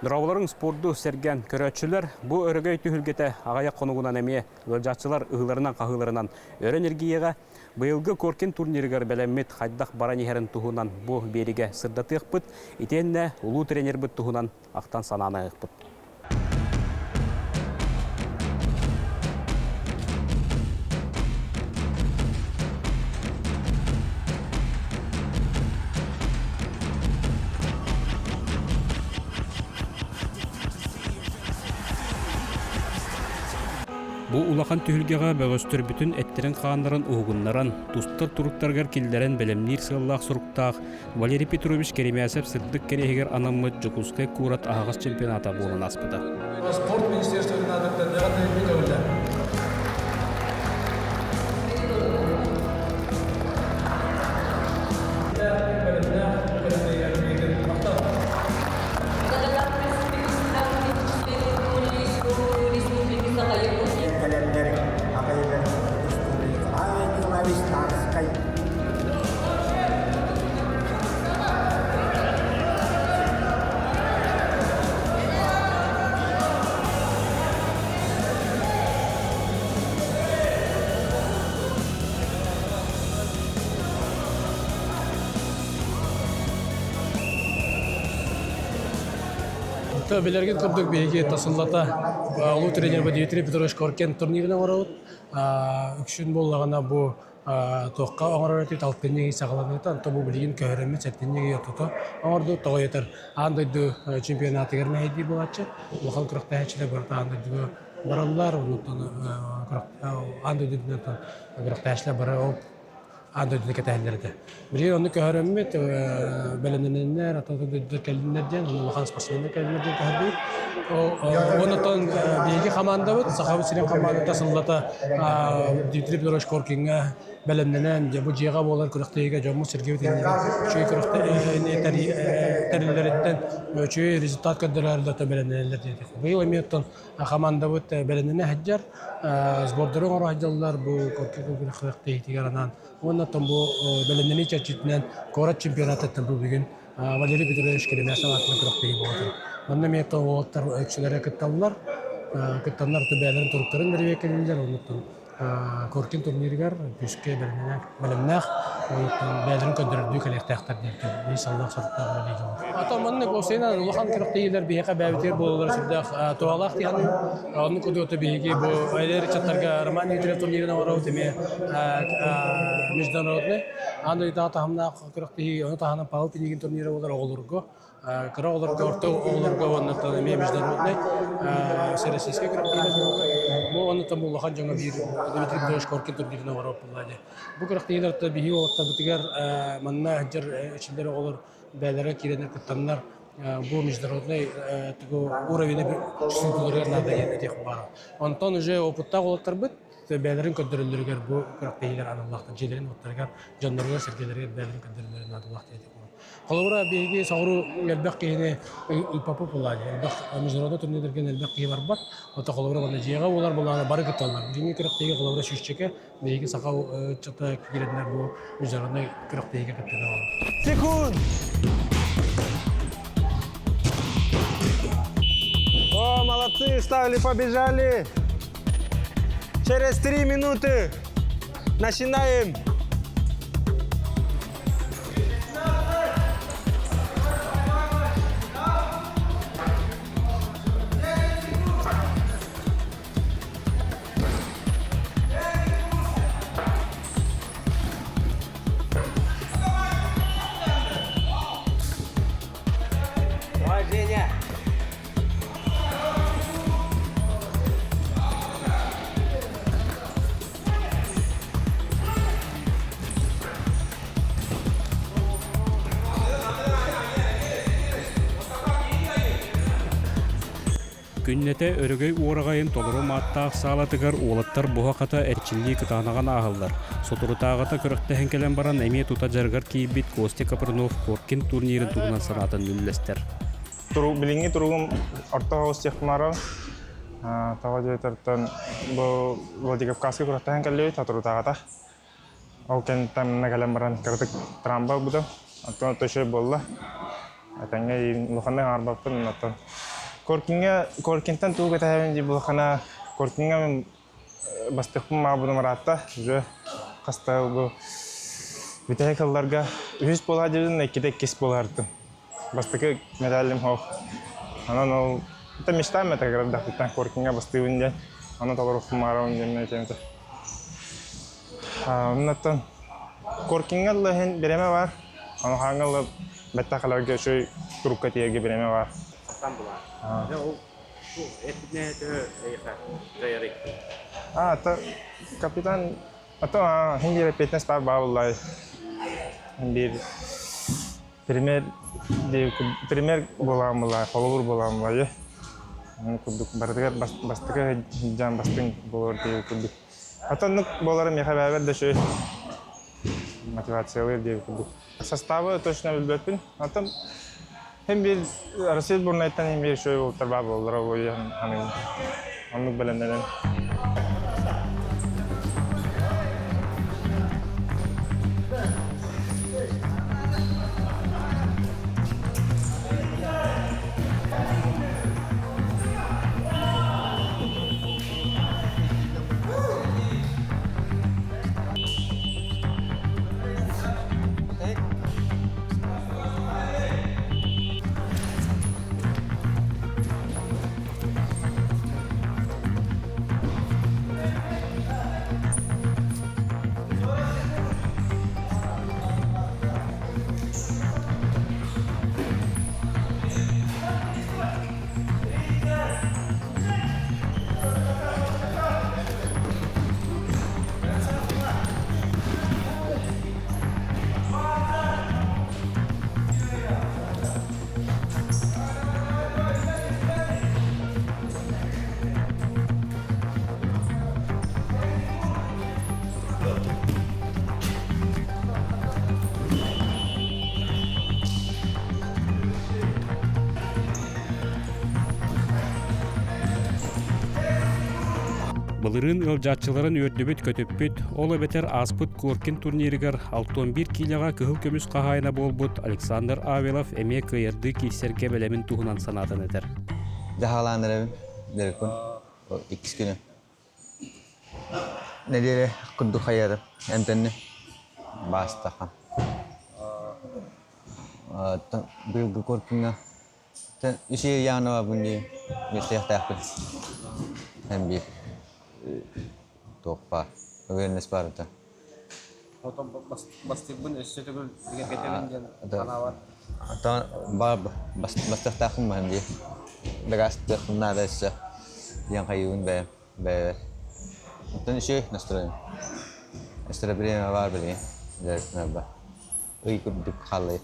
Дорооболоруҥ спорду сэргээн көрөөччүлэр, бу өрөгөй түһүлгэтэ аҕыйах хонугунан эмиэ ыалдьааччылар ыһыыларынан-хаһыыларынан өрөн эргийиэҕэ. Быйылгы Коркин турнирыгар бэлэммит хайдах баран иһэрин туһунан бу биэригэ сырдатыахпыт, итиэннэ улуу тренербит туһунан ахтан санаан ааһыахпыт. Бу улахан түһүлгэҕэ бөҕөстөрбүтүн эттэрин-хааннарын уһугуннаран, тустар туруктарыгар киллэрэн бэлэмниир сыаллаах суруктаах Валерий Петрович Керемясов сырдык кэриэһигэр анаммыт Дьокуускай куорат аһаҕас чемпионата буолан ааспыта. Спорт министерствотын аатыттан эҕэрдэлэрбит өҕүллэр. Кэлэннэр аҕайыгар Николаевич Тарскай. Билэргит курдук биһиги тасыллата улуу тренер Дмитрий Петрович Коркин турнирын оҥоробут. Үксүн буоллаҕына бу туохха оҥорор этибит алтынньы ый саҕаланыыта, онтон бу билигин көһөрөммүт сэттинньи ый ортото оҥордубут. Тоҕо диэтэр аан дойду чемпионатыгар мэһэйдиир буолааччы. Улахан күрэхтэһээччилэр барыта аан дойдуга бараллар, оннуттан аан дойдутунан күрэхтэһээччилэр бары ол аан дойдуну кэтэһэллэр этэ. Билигин онно көһөрөммүт, бэлэмнэнэннэр, атын дойдулар кэллиннэр диэн, улахан спортсменнар кэллиннэр диэн көһөрдүбүт. Онтон биһиги хамаандабыт, Сахабыт сирин хамаандата сыллата Дмитрий Петрович Коркиҥҥа бэлэмнэнэн, дьэ бу дьиэҕэ буолар күрэхтэһиигэ дьоммут-сэргэбит иннигэр үчүгэй күрэхтэһиини тэриллэриттэн үчүгэй результат көрдөрөөрү бэлэмнэнэллэр диэтих. Быйыл эмиэ оттон Хамаандабыт бэлэмнэнэ сылдьар, сбордары оҥоро сылдьаллар бу күрэхтэһиитигэр анаан. Уонна оттон бу бэлэмнэнии чэрчитинэн куорат чемпионатыттан бу бүгүн Валерий Петрович Керемясов аатынан күрэхтэһии буолар. Манна эмиэ уолаттар үксүлэрэ кытталлар. Кыттаннар бэйэлэрин туруктарын бэрэбиэркэлииллэр. Оннуттан Коркин турнирыгар күүскэ бэлэмнээх, бэйэлэрин көрдөрөрдүү кэлиэхтээхтэр диэн биир сыллаах-соруктаах үлэлииллэр. Ата маннык уопсайынан улахан күрэхтэһиилэр биһиэхэ бэйэбитигэр буолаллара сүрдээх туһалаах дии саныыбын. Оннук курдук биһиги бу эдэр ыччаттарга Роман Дмитриев турнирын оҥоробут эмиэ международный аан дойдутааҕы таһымнаах күрэхтэһии, ону таһынан Павел Пинигин турнира буолар оҕолорго Кыра оҕолорго, орто оҕолорго уонна эмиэ международнай всероссийскай күрэхтэһиилэр буолаллар. Бу уонна бу улахан дьоҥҥо биир Дмитрий Петрович Коркин турнирын оҥоруох буолла дии. Бу күрэхтэһиилэр биһиги уолаттарбытыгар манна сылдьар эчиллэр оҕолор бэйэлэрэ киирэннэр кыттаннар бу международный уровень чувствуютуларыгар наада диэн этиэх баара. Онтон уже опыттаах уолаттарбыт бэйэлэрин көрдөрөллөрүгэр бу күрэхтэһиилэр аналлаахтар дьиэлэрин-уоттарыгар, дьонноругар-сэргэлэригэр бэйэлэрин көрдөрөллөрүн наадалаах диэн Холобура, биһиги соҕуруу элбэх киһини ыыппаппыт буоллаҕа дии. Элбэх международный турнирдарга элбэх киһи барбат. Ото холобура манна дьиэҕэ буолар буоллаҕына бары кытталлар. Билиҥҥи күрэхтэһиигэ холобура сүүсчэкэ биһиги саха ыччата киирэннэр бу международный күрэхтэһиигэ кыттыһаллар. Секунд! О, молодцы, встали, побежали! Через 3 минуты начинаем! Давай, Женя! Күннэтэ Өрөгөй уораҕайын толору мааттаах саалатыгар уолаттар буһа-хата эрчиллии кытаанаҕын ааһаллар. Соторутааҕыта күрэхтэһэн кэлэн баран эмиэ тута дьарыгар киирбит Костя Капрынов Коркин турнирын туһунан санаатын үллэстэр. Билиҥҥи туругум орто соҕус диэхпин Тоҕо диэтэртэн бу Владикавказка күрэхтэһэн кэллибит соторутааҕыта. Ол кэнниттэн манна кэлэн баран кыратык трамва ылбытым. Оттон өссө үчүгэй буолла. Этэҥҥэ улаханнык аҥаарбаппын оттон. Коркиҥҥа Коркинтан тугу кэтэһэбин дии булаххына Коркиҥҥа мин бастыхпын маабыным ыраатта. Уже хаста бу бүтэһик сылларга үһүс буолаа диэбитин иккитэ иккис буолаартым. Бастакы медалым суох. Онон ол это мечтаем это кырадахпыттан Коркиҥҥа бастыыбын диэн. Ону толоруохпун баҕарабын диэн этиэм этэ. Оннуттан Коркиҥҥа ыла иһин бириэмэ баар. Ону хааҥҥа ыла бэттэх үчүгэй турукка тиийэргэ бириэмэ баар. Сатаан булаар. Дьэ ол эппитинэ төһө эйиэхэ дьайарый? А, это капитан а то хин биир эппиэтинэс баар баабыллай. Биир пример пример буолаамылай, холобур буолаамылай. Курдук барытыгар бастакы дьаан бастыҥ буолар диэби курдук. Атоннук буолара миэхэ бэйэбэр да үчүгэй мотивациялыыр диэби курдук. Составы точно билбэппин. Оттон Һин биир Россия сборнайтан һин биир үчүгэй уолаттар баар буолаллара буолуо саныыбын. Оннук бэлэмнэнэн. Былырыын ыалдьааччыларын үөрдүбүт-көтүппүт, ол эбэтэр ааспыт Коркин турнирыгар 61 киилэҕэ кыһыл көмүс хаһаайына буолбут Александр Авелов эмиэ кыайардыы киирсэргэ бэлэмин туһунан санаатын этэр. Дьаһалаан эрэбин, дэриккун. Иккис күнү. Нэдиэлэ курдук хайыатым, эмтэнним. Баастахан. Быйылгы Коркиҥҥа Үсүө Янова бун дии билсиэхтээхпин. Эн биир туох баар, уверенность баар этэ. Отон бастыырбын өссө төгүл бигэргэтэбин диэн санаа бар. Оттон бар бастыахтаахпын баһын дии. Дакаастыахпын наада өссө диэн хайыыбын бэйэм бэйэбэр. Оттон үчүгэй настроение. Өссө время баар билигин. Дьарыктанарбар. Ый курдук хааллай.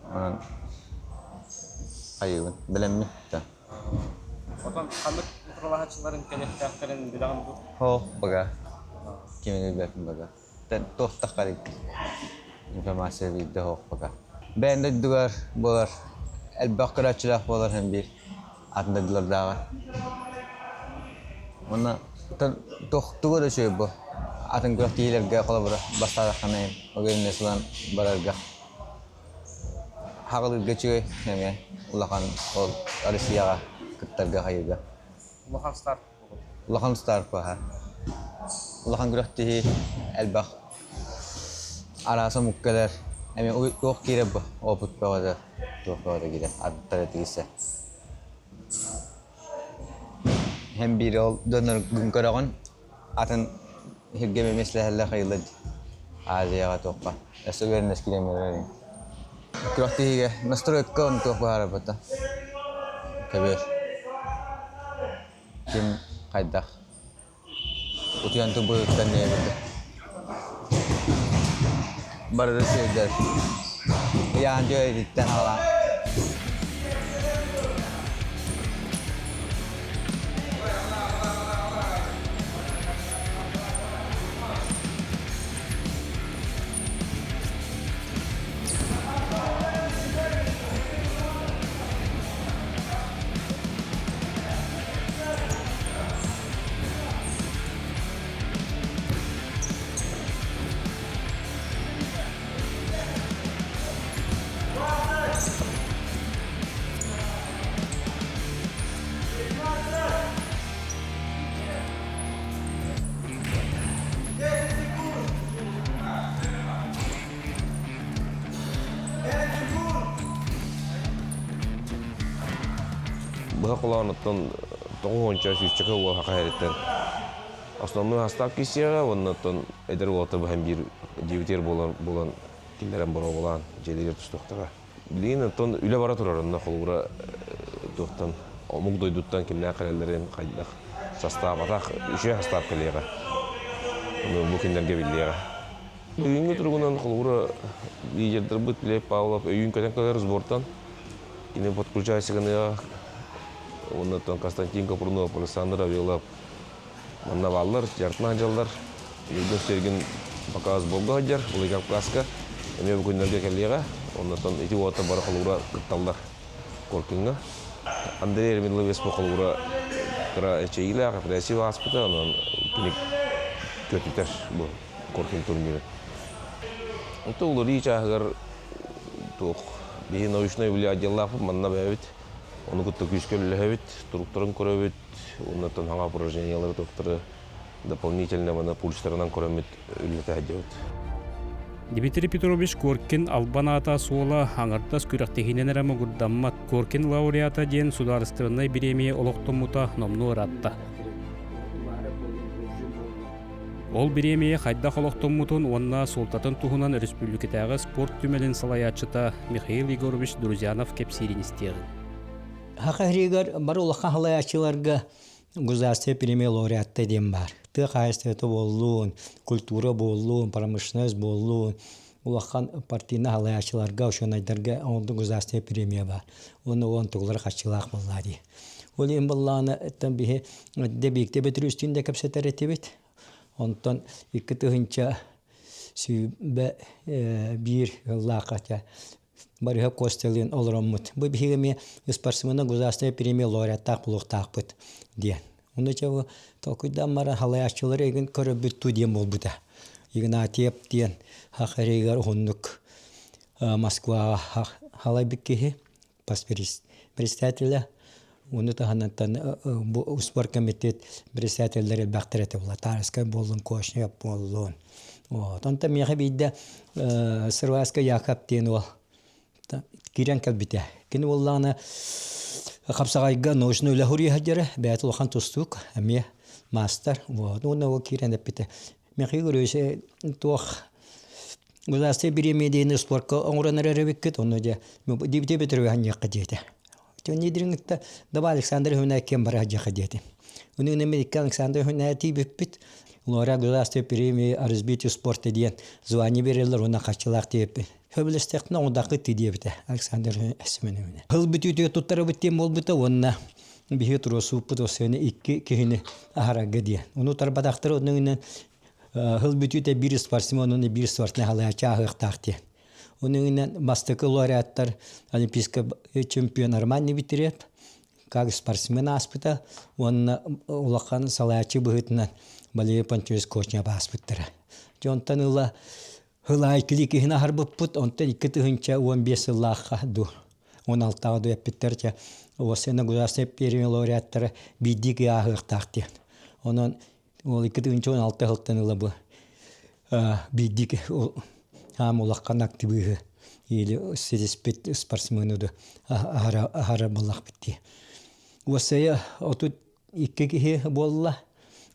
Онон хайыыбын бэлэммин да. Отон ханнык утарылаһааччыларын кэлиэхтээхтэрин билэҕин дуу? Оо, бага. Кимини билбэппин бага. Туох таххарый информация биирдэ суох пока. Бэйэм дойдугар буолар элбэх көрөөччүлээх буолар һэн биир атын дойдулардааҕар. Уонна тугу да үчүгэй бу атын күрэхтэһиилэргэ холобура бастаатаххына уверенность ылан барарга хаҕылыырга үчүгэй эмиэ улахан ол Россияҕа кыттарга хайыыга. Улахан старт Улахан старт баһа. Улахан күрэхтэһии элбэх араас омук кэлэр. Эмиэ туох киирэр бу опыт бөҕөтө туох бөҕөтө киирэр аттара тигисэ. Һэн биир ол доноргун көрөҕүн, атын сиргэ эмиэ миэстэлэһэллэр хайыллар Азияҕа туохха өссө үөрэнэс киирэн барар Күрэхтэһиигэ настройка ону туох быһаарарбыта көбүөр ким хайдах утуйан турбутуттан диэбитэ барыта сирдэр ыйаан түөйтүттэн аҕалаан Быһа холоон оттон тоҕус сүүсчэкэ уол саха сириттэн основной састаап киирсиэҕэ уонна оттон эдэр уолаттар быһан биир дебютер буолан буолан киллэрэн боруобалаан дьиэлэригэр тустуохтара. Билигин оттон үлэ бара турар онно холобура туохтан омук дойдуттан кимнээх кэлэллэрин хайдах састаабатах үчүгэй састаап кэлиэҕэ. Ону бу күннэргэ биллиэҕэ. Бүгүҥҥү туругунан холобура лидердарбыт Лев Павлов өйүүн көтөн кэлэр сбортан кини подключайся гыныаҕа уонна Константин Копрунов, Александр Авелов манна бааллар, дьарытынан сылдьаллар. Юрген Сергин пока сборга сылдьар, Владикавказка эмиэ бу күннэргэ кэлиэҕэ. Оннуттан ити уолаттар бары холобура кытталлар Коркиҥҥа. Андрей Ермилович бу холобура кыра эчэйиилээх операция ааспыта, онон кини көтүтэр бу Коркин турниры. Онтон уларыы чааһыгар туох биһи научнай үлэ отделлаахпыт манна бэйэбит ону кытта күүскэ үлэлэһэбит, туруктарын көрөбүт, оннуттан саҥа упражнениялары туохтары дополнительно маны пульстарынан көрөммүт үлэлэтэ сылдьабыт. Дмитрий Петрович Коркин албан аата суола аҥардас күрэхтэһиинэн эрэ муҥурдаммат. Коркин лауреата диэн судаарыстыбаннай бириэмийэ олохтоммута номнуо ыраатта. Ол бириэмийэ хайдах олохтоммутун уонна суолтатын туһунан өрөспүүбүлүкэтээҕи спорт түмэлин салайааччыта Михаил Егорович Друзьянов кэпсиирин истиэҕиҥ. Саха сиригэр бары улахан салайааччыларга государственный премия лауреатта диэн баар. Тыа хаһаайыстыбата буоллун, культура буоллун, промышленность буоллун, улахан партийнай салайааччыларга, учуонайдарга онтун государственный премия баар. Уонна уон тугулар хаччылаах буоллаа дии. Ол иһин буоллаҕына, биһи Дэбиикте Бөтүрүүстүүн да кэпсэтэр этибит. Онтон 2021 сыллаахха Барыһа Костялыын олороммут. Бу биһиги эмиэ спортсмена государственная премия лауреаттаах буолуохтаахпыт диэн. Ону чэ бу толкуйдаан баран халайааччылары игин көрөбүт туу диэн буолбута. Игнатьев диэн хахарыгар уһуннук Москваҕа халайбыт киһи председателя Ону таһынан бу успуорт комитет председателлэр элбэхтэр этэ була. Тарскай буоллун, Кошнев буоллун. Вот. Онтон миэхэ биирдэ Сырваска Яков диэн уол киирэн кэлбитэ. Кини буоллаҕына хапсаҕайга научный үлэ суруйа сылдьара, бэйэтэ улахан тустуук, эмиэ маастар. Вот. Уонна ол киирэн эппитэ. Михаил Григорьевич туох Государственный бириэмийэ диэни спорка оҥорон эрэр эбиккит, онно дьэ Дмитрий Петрович анньыахха диэтэ. Дмитрий давай Александр Ивановна кем бара дьаха диэтэ. Уну Америка Александр Ивановна тиийбиппит. Лауреат государственной премии о развитии спорта диэн звание береллер уонна хаччылаах диэппит. Хөбүлэстэхпинэ оҥодаххыт ти диэбитэ Александр Семеновна. Хыл бүтүүтүгэр туттарабыт диэн буолбута уонна биһиги туруорсубуппут осыаны икки киһини аһарарга диэн. Ону тарбатахтар оннугунан Хыл бүтүүтэ биир спортсмен уонна биир спортсмен халааччы ааһыахтаах диэн. Онугунан бастакы лауреаттар олимпийскай чемпион Роман Дмитриев как спортсмен ааспыта уонна улахан салайааччы быһыытынан Валерий Понтьевич Кочнев ааспыттара. Дьэ онтон ыла хыл аайы киһини аһарбыппыт, онтон 2015 сыллаахха дуу, 16-ҕа дуу эппиттэр чэ Уоссайна государственной премия лауреаттара биирдии киһи ааһыахтаах диэн. Онон Ол 2016 сылтан ыла бу биирдии аам улахан актыбыыһы или ситиспит спортсмены да аһара буоллахпыт дии. Уоссайа 32 киһи буолла.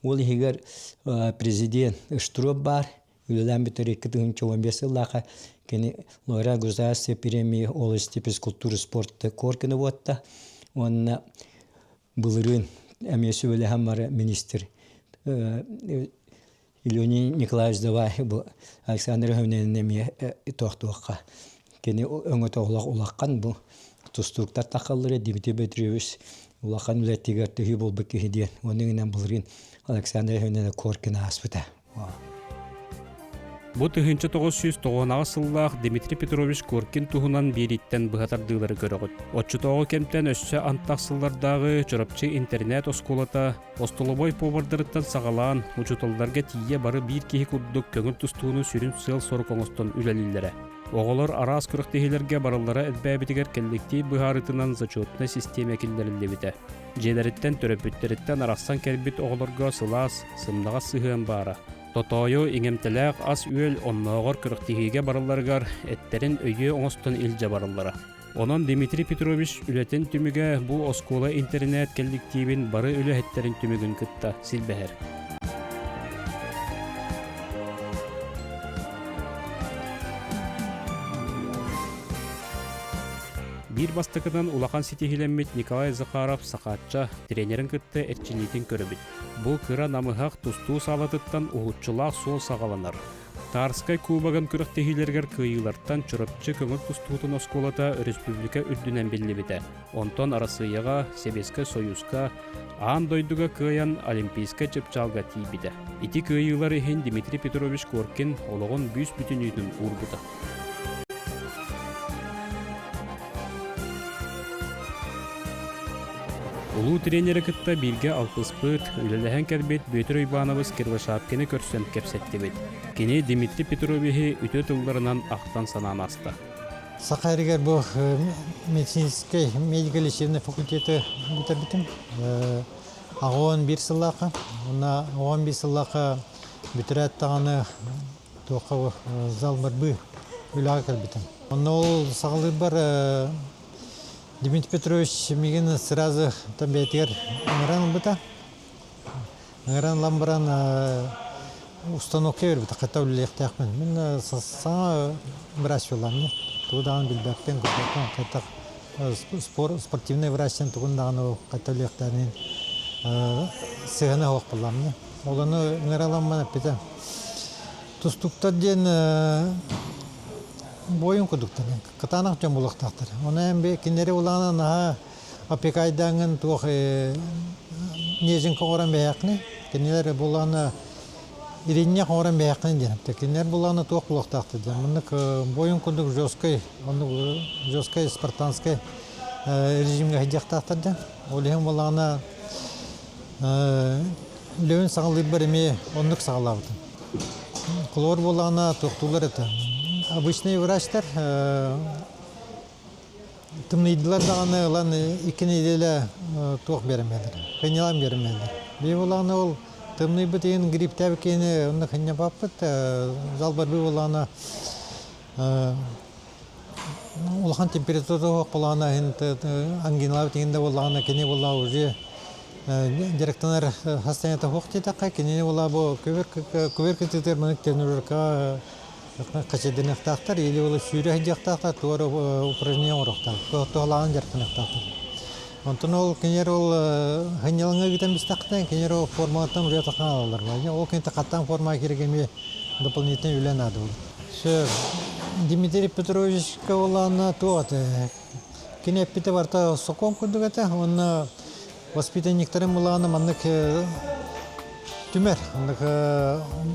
Ол иһигэр президент Штроп баар. Үлэлээн бүтэр 2015 сыллаахха кини лауреат государственной премии области физкультуры спорта Коркина буотта. Уонна Былырыын эмиэ сүбэлэһэн бары министр Леонид Николаевич давай бу Александр Ивановнаны эмиэ туохтуохха кини өҥөтө олох улахан бу тустууктар тахаллара Дмитрий Петрович улахан үлэтигэр төһүү буолбут киһи диэн оннугунан былырыын Александр Ивановна Коркин ааспыта. Бу 1998 сыллаах Дмитрий Петрович Коркин туһунан биэрииттэн быһа тардыылары көрөҕүт. Оччотооҕу кэмтэн өссө антах сыллардааҕы Чурапчы интэринээт-оскуолата остолобуой повардарыттан саҕалаан, учууталларга тиийэ бары биир киһи курдук көҥүл тустууну сүрүн сыал-сорук оҥостон үлэлииллэрэ. Оҕолор араас күрэхтэһиилэргэ барыллара элбээбитигэр кэлликтиип быһаарыытынан зачетнай систиэмэ киллэриллибитэ. Дьиэлэриттэн, төрөппүттэриттэн арахсан кэлбит оҕолорго сылаас, сымнаҕас сыһыан баара. Тотоойу иҥэмтэлээх ас-үөл оннооҕор күрэхтэһиигэ баралларыгар эттэрин өйүө оҥостон илдьэ бараллара. Онон Дмитрий Петрович үлэтин түмүгэ бу оскуола-интэринээт кэлликтиибин бары үлэһиттэрин түмүгүн кытта силбэһэр. Биир бастакынан улахан ситиһиилэммит Николай Захаров Сахаачча тренерин кытта эрчиллиитин көрөбүт. Бу кыра намыһах тустуу саалатыттан уһуччулаах суол саҕаланар. Тарскай кубогын күрэхтэһиилэригэр кыайыылартан Чурапчы көҥүл тустуутун оскуолата өрөспүүбүлүкэ үрдүнэн биллибитэ. Онтон Арассыыйаҕа, Сэбиэскэй Сойууска, аан дойдуга кыайан Олимпийскай чыпчаалга тиийбитэ. Ити кыайыылар иһин Дмитрий Петрович Коркин олоҕун бүүс-бүтүннүүтүн уурбута. Улуу тренери кытта бииргэ алтыспыт, үлэлэһэн кэлбит Бүөтүр Уйбаанабыс Кривошапкины көрсөн кэпсэттибит. Кини Дмитрий Петровиһы үтүө тылларынан ахтан-санаан ааста. Саха эригэр бу медицинскэй медико-лечебный факультеты бүтэрбитим. Аҕа 11 сыллаахха. Уонна 11 сыллаахха бүтэрээт даҕаны туохха зал барбыы үлэҕэ кэлбитим. Онно ол саҕалыырбар Дмитрий Петрович миигин сразу там бэйэтигэр ыҥыран ылбыта. Ыҥыран ылан баран установка биэрбитэ, хата үлэлиэхтээхпин. Мин саҥа врач буоллаҕым тугу даҕаны билбэппин, көрбөппүн, хайдах спортивный врачтан тугун даҕаны хата үлэлиэхтээҕин сыһыана суох буоллаҕым. Ол ону ыҥыра ыламмын эппитэ. Тустууктар диэн буойун курдуктар, кытаанах дьон буолуохтаахтар. Ону эн кинилэри улаана наһаа опекайдааҥҥын туох неженка оҥорон бэйэххиний, кинилэр булаана иринньэх оҥорон бэйэххиний диэн. Кинилэр булаана туох буолуохтаахтар диэн. Маннык буойун курдук жесткай, оннук жесткай спартанскай режимҥэ сылдьыахтаахтар диэн. Ол иһин булаана Үлэбин саҕалыырбар эмиэ оннук саҕалаабытым. Холобур буоллаҕына, туохтууллар этэ. Обычный врачтар тымныйдылар даҕаны ылан икки нэдиэлэ туох биэрэмэллэр, хынньалаан биэрэмэллэр. Биир буоллаҕына ол тымныйбыт иһин грипптээбит киһини онно хынньапаппыт, зал барбыы буоллаҕына улахан температура суох буоллаҕына иһин ангиналаабыт иһин да буоллаҕына кини буоллаҕа уже директорлар состояние суох диэтэххэ кинини буолла бу көбүр көбүр кытыытыгар маннык тренировкаҕа хачайданыахтаахтар или буола сүүрэ сылдьыахтаахтар туох эрэ упражнение оҥоруохтаах туһалааҕын дьарыктаныахтаахтар онтон ол кинилэр ол сынньалаҥҥа ыытан бистэхтэн кинилэр ол формалартан уже тахсан алаллар ол кинитэ хаттаан формаҕа киирэргэ эмиэ дополнительный үлэ наада буолар. Сөп. Дмитрий Петровичка улаана туох этэ? Кини эппитэ барыта сокуон курдук этэ уонна воспитанниктарын былаана маннык түмэр. Маннык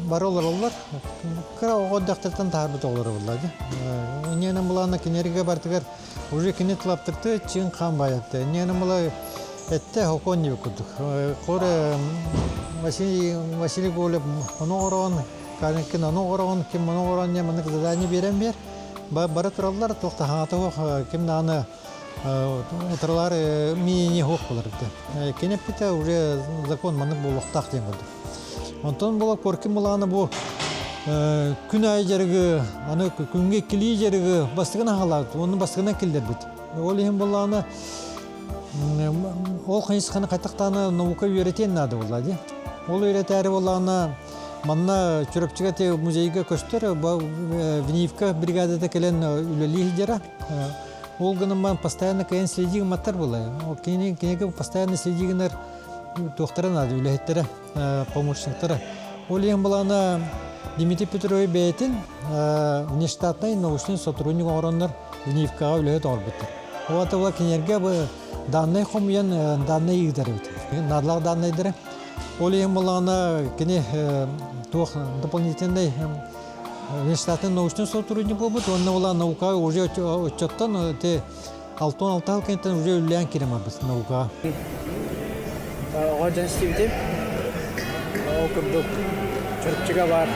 бары олороллор. Кыра оҕо дьахтартан таһаарбыт оҕолоро буолла дии. Инньэнэн былаана кинилэргэ барытыгар уже кини тылаптырты чыҥ хаан баайатты. Инньэнэн була этте сокуон диэбит курдук. Хор Василий Василий Гоголев ону оҥороон, Каринкин ону оҥороон, ким ону оҥороон диэн маннык задание биэрэн биэр. Бары тураллар, туох да хаҥата суох, ким даҕаны утарылар миини суох буолар эбит. Кини эппитэ уже закон маннык буолуохтаах диэн курдук. Онтон була Коркин былаана бу күн аайы дьарыгы, аны күҥҥэ иккилии дьарыгы бастакынан аһалаабыт, уонна бастакынан киллэрбит. Ол иһин буоллаҕына ол хайысханы хайдахтаана наука үөрэтиэн наада буолла дии. Ол үөрэтээри буоллаҕына манна Чурапчыга те музейга көстөр, Вниевка бригадата кэлэн үлэлии сылдьара. Ол гынан постоянно кэлэн следи гымматтар буолла. Ол кинигэ постоянно следи гынар туохтара наада үлэһиттэрэ, помощниктара. Ол иһин былаана Дмитрий Петрович бэйэтин внештатный научный сотрудник оҥороннор Вниевкаҕа үлэһит оҥорбуттар. Ол аата кинилэргэ бу даннай хомуйан даннай ыытар эбит. Наадалаах даннайдары. Ол иһин буоллаҕына кини туох дополнительный внештатный научный сотрудник буолбут уонна була наука уже отчеттан те алтан алтал кэнниттэн уже үлэлээн киирэн барбыт наукаҕа. Оҕо дьон истибитим. Ол курдук Чурапчыга баар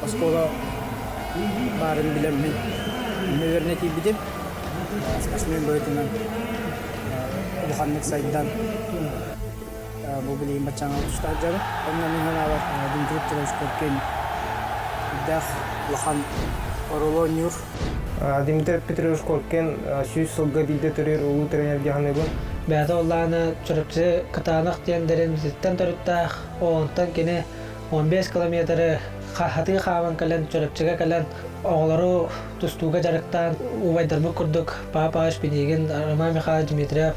оскуола баарын билэммин үөрэнэ тиийбитим. Спортсмен быһыытынан улаханнык сайдан бу билигин баччааҥҥа тустаах дьарык. Онно мин санаабар Дмитрий Петрович Коркин сүрдээх улахан оруолу оонньуур. Дмитрий Петрович Коркин 100 сылга биирдэ төрүүр улуу тренер дьаһаныбын. Бэйэтэ оллааны Чурапчы Кытаанах диэн дэриэбинэтиттэн төрүттээх, онтон кини 15 километры хатыы хааман кэлэн Чурапчыга кэлэн оҕолору тустууга дьарыктаан убайдарбыт курдук Папа Шпинигин, Роман Михайлович Дмитриев,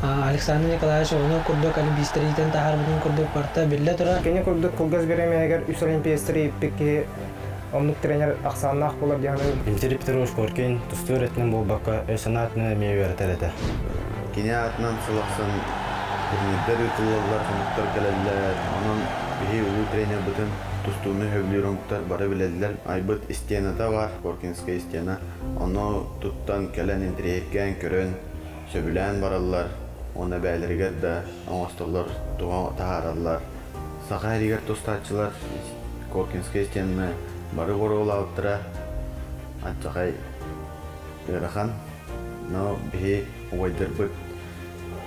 Александр Николаевич Иванов курдук олимпийстары иитэн таһаарбытын курдук барыта биллэ турар. Кини курдук кылгас бириэмэһигэр үс олимпиецтары ииппит киһи оннук тренер ахсааннаах буолар диэн саныыбын. Дмитрий Петрович Коркин тустуу эрэтинэн буолбакка, өй-санаа өттүнэн эмиэ үөрэтэр этэ. Кини аатынан сыл ахсын турнирдар ыытыллаллар, хонуктар кэлэллэр. Онон биһи улуу тренербытын тустууну сөбүлүүр омуктар бары билэллэр. Айбыт истиэната баар, Коркинская истиэна. Ону туттан кэлэн интэриэһиргээн көрөн, сөбүлээн бараллар. Уонна бэйэлэригэр да оҥостоллор, туһа таһаараллар. Саха сиригэр тустааччылар Коркинская истиэнаны бары боруолаабыттара алдьархай ыарахан. Но биһи убайдарбыт,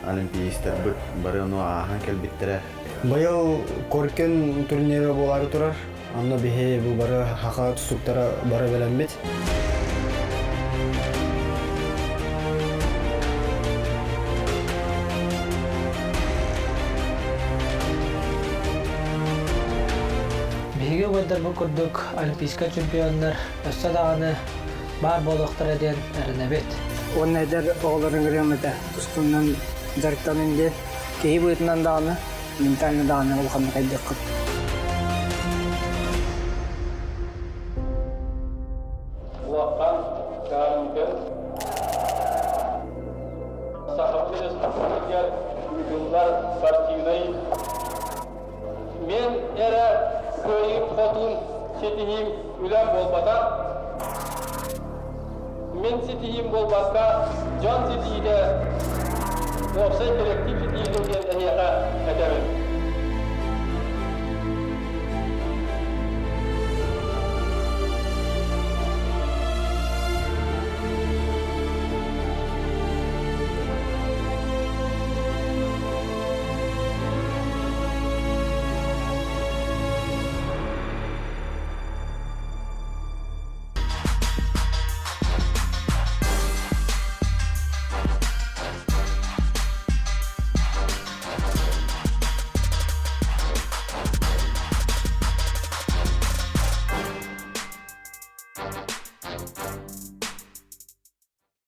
олимпиецтарбыт бары ону ааһан кэлбиттэрэ. Быйыл Коркин турнира буолаары турар. Онно биһи бу бары хаха тустуктара бары бэлэммит. Биһиги убайдарбыт курдук олимпийскай чемпионнар өссө даҕаны баар буолуохтара диэн эрэнэбит. Уонна эдэр оҕолорун ыҥырыам этэ тустуунан дьарыктанын диэн киһи быһыытынан даҕаны, ментально даҕаны улаханнык айдыаххыт. Улахан Каарыҥкын Сахабыт Республикатыгар ыытыллар спортивнай Мен эрэ кыайыым-хотуум ситиһиим үлэм буолбатах. Мин ситиһиим буолбакка, дьон ситиһиитэ, уопсай коллектив ситиһиитэ диэн эһиэхэ этэбин.